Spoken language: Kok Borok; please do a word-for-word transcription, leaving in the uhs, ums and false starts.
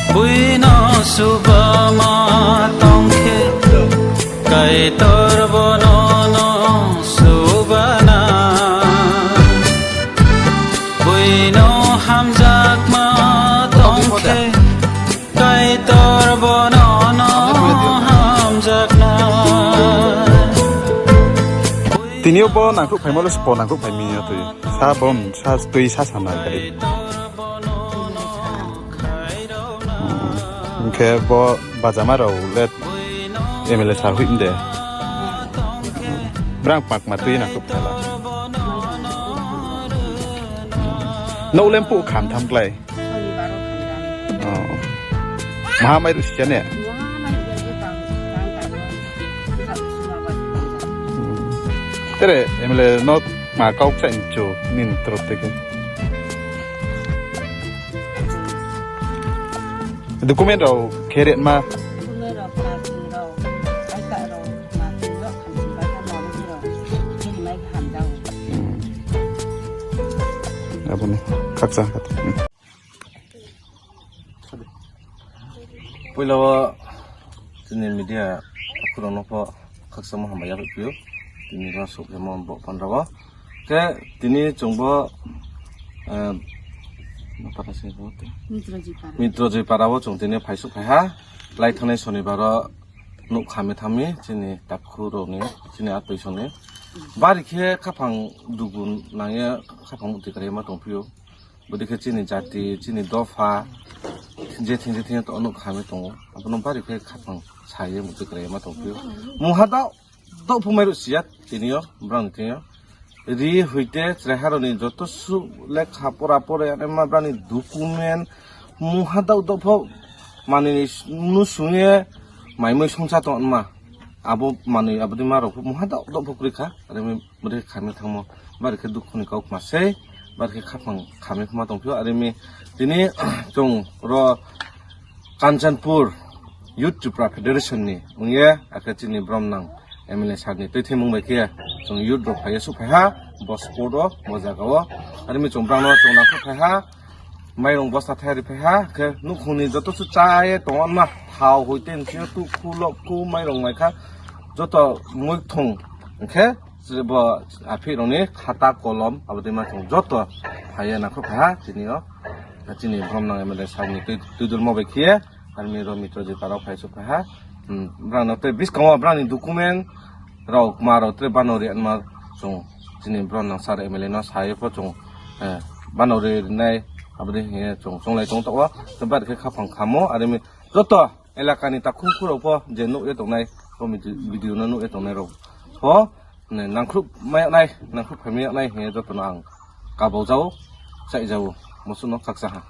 Buino subama tongkhe, Kaitor bono no subana. Buino hamjakma tongkhe, Kaitor bono no hamjakna. Tini bo nangkuk phaima le spo nangkuk phaimi ya twi. Sa bom, sa twi sa sana gari. Hwnkhe bo bajama rok le M L A sir hui de. Brang pakma twi na kuk thala. No lempu kham tham klai. Oh. Maha mai rusia ne. Tere M L A no ma kau chai chu nin trop teke. Document rok khe ret ma. Document rok, ma sing rok, paisa rok, ma sing rok, khamsi paisa, ma sing rok, khe rimai khe hamjao. Hmm. Abono khaksa kha. Hmm. Puila o chini media khurang no pho khaksa mo hambai ya phio. Tini ro sok mo bo pandra o. Khe tini chwngbo, eh, Mitrojoi para. Mitrojoi para o chwng tini phaisuk phaiha. Lai thangnai sonibar o nuk khami thami chini takhu rokni, chini atwi songni. Bari khe khaphang dugu nangya khaphang muti kwrwi ma tongphio. Bodi khe chini jati, chini dopha, je thing je thing to nuk khami tongo. Abono bari khe khaphang saye muti kwrwi ma tongphio. Muha dao dok phumai rw siya tini o, brang tini o. Ri hoite chwraiharoni joto su lekha pora pore ma brani document muha dok dok pho manwi nu sungye maimui songcha tongma. Abo manwi aboni ma rok muha dok dok pho kwrwi kha. Are mi bwrwi khamwi thangmo. Bari khe dukhu ni kok ma sei, bari khe khaphang khamwi khma tongphio. Are mi tini chwng ro Kanchanpur Youth Tripura Federation ni wngya, akhe chini brom nang M L A sir ni twi thwimung bai khe chwng youth rok phaiya su phaiha, bo sport o, bo jaga o. Arimi chwng brang no chwng nang khe phaiha, mairung bosta thai ri phaiha, khe nukhung ni joto su chaye tong ma thao hoi ten sio tu khu lok khu mairung mai kha joto mui thung khe bo aphi rok ni khata kolom abo dei ma chwng joto phaiya nang khe phaiha chini o. Chini brom nang M L A sir ni twi, twi dul mo bai khe. Army rok Mitrojoi para phai su phaiha. Hmm, brang no tei biskango brang ni document rok ma rok tei bano ri anma chwng chini brom nang sir M L A no sai pho chwng, eh, bano ri nai aboni hinye chwng chwng lai tong to. Tei bari khe khaphang khamo army joto elaka ni takhung khurok pho je nuk ye tongnai, o video, video no nuk ye tongnai rok pho, ne, nangkhrup mai nai, nangkhrup phai mai nai hinye joto no ang kabau jao, chai jao, mosu no khaksa ha.